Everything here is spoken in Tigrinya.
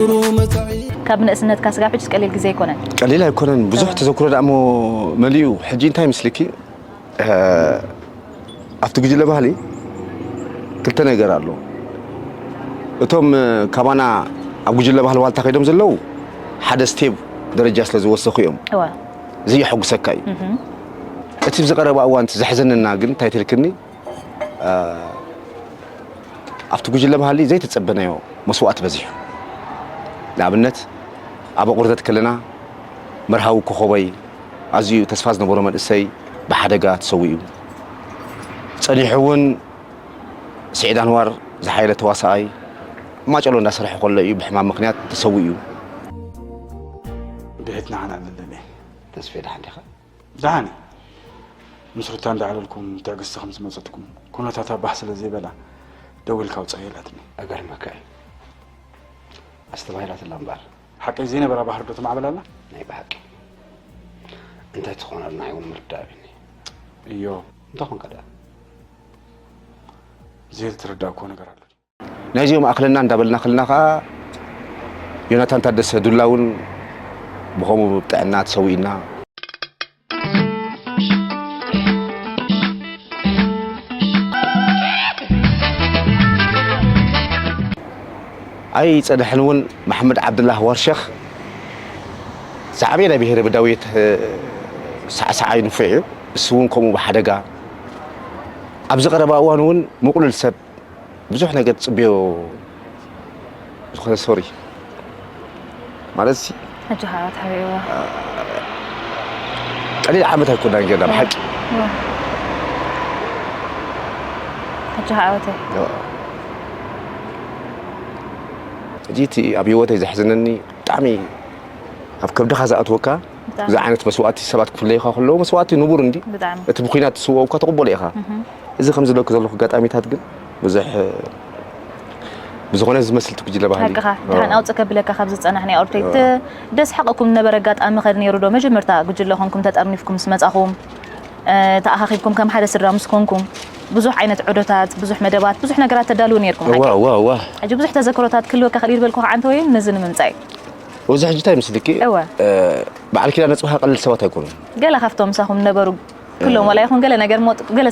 ካብ ንእስነትካ ስጋብ ሕጅስ ቀሊል ግዜ ኣይኮነን። ቀሊል ኣይኮነን። ብዙሕ ተዘክሮ ደኣ እሞ መሊኡ። ሕጂ እንታይ ምስልኪ፣ ኣብቲ ጉጅለ ባህሊ ክልተ ነገር ኣሎ። እቶም ካባና ኣብ ጉጅለ ባህሊ ዋልታ ከይዶም ዘለዉ ሓደ ስቴፕ ደረጃ ስለ ዝወሰኹ እዮም። እወ ዘየሐጉሰካ እዩ። እቲ ኣብዚ ቀረባ እዋን ዘሕዘነና ግን እንታይ ትልክኒ፣ ኣብቲ ጉጅለ ባህሊ ዘይተጸበናዮ መስዋእቲ በዚሑ። ንኣብነት ኣብ ኣቑርደት ከለና መርሃዊ ኮኾበይ ኣዝዩ ተስፋ ዝነበሮ መንእሰይ ብሓደጋ ተሰዊኡ። ጸኒሑ እውን ስዒድ ኣንዋር ዝሓየለ ተዋሳኣይ ማጨሎ እንዳሰርሐ ከሎ እዩ ብሕማም ምኽንያት ተሰዊኡ። ብሕትና ሓና ኣለለኒ ተስፌ ደሓን ዲኻ? ደሓን እዩ። ምስ ሩታ እንዳዕለልኩም ትዕግስቲ ከም ዝመፀትኩም ኩነታታ ባህ ስለ ዘይበላ ደው ኢልካ ውፀእ ኢላትኒ። እገርመካ እዩ ኣስተባሂላትላ እምበኣር። ሓቀይ ዘይነበራ ባህሪ ዶ ትማዕበል ኣላ? ናይ ብሓቂ እንታይ ትኾነልና እውን ምርዳእ ኣብኒ። እዮ እንተኾንካ ደኣ ዘይተረዳእኩዎ ነገር ኣሎ። ናይዚኦም ኣኽለና እንዳበልና ከለና ከዓ ዮናታን ታደሰ ዱላ እውን ብኸምኡ ጥዕና ተሰዊእና። ኣይፀንሐን እውን መሓመድ ዓብድላህ ዋርሸኽ ዝዓበየ ናይ ብሄረ በዳዊት ሳዕሳዓይ ንፉዕ እዩ። እሱ እውን ከምኡ ብሓደጋ ኣብዚ ቀረባ እዋን እውን ምቕሉል ሰብ ብዙሕ ነገር ትፅብዮ ዝኾነ ሶሪ ማለት ሲ ሕጂ ከዓ ተሓቢእዋ ቀሊል ዓመት ኣይኮናን ጌርና ብሓቂ ሕጂ ከዓ ወተይ ሕጂ እቲ ኣብ ህይወተይ ዘሕዝነኒ ብጣዕሚ ኣብ ከብድኻ ዝኣትወካ እዚ ዓይነት መስዋእቲ ሰባት ክፍለዩካ ከለዉ መስዋእቲ ንቡር እንዲ ብጣዕሚ እቲ ብኩናት ትስወኡ እኳ ትቕበሎ ኢኻ እዚ ከም ዝለኩ ዘለኹ ኣጋጣሚታት ግን ብዙሕ ብዝኾነ ዝመስል እቲ ጉጅለ ባህሊ ሓቅኻ ድሓን ኣውፅእ ከብለካ ካብ ዝፀናሕ ናይ ኦርቴት ደስ ሓቐኩም ነበረ ኣጋጣሚ ኸድ ነይሩ ዶ መጀመርታ ጉጅለ ኾንኩም ተጠርኒፍኩም ምስ መፃኹም ተኣኻኺብኩም ከም ሓደ ስድራ ምስ ኮንኩም ብዙሕ ዓይነት ዑደታት ብዙሕ መደባት ብዙሕ ነገራት ተዳልዉ ነይርኩም ሓቂ ዋ ዋ ዋ ሕጂ ብዙሕ ተዘክሮታት ክህልወካ ክእል ዝበልኩ ከዓ እንተወይን ነዚ ንምምፃእ እዩ እዚ ሕጂ እንታይ ምስልኪ እወ በዓል ኪዳነ ፅባህ ቀልል ሰባት ኣይኮኑን ገለ ካብቶም ምሳኹም ነበሩ ክሎም ዋላ ይኹን ገለ ነገር ሞጥ ገለ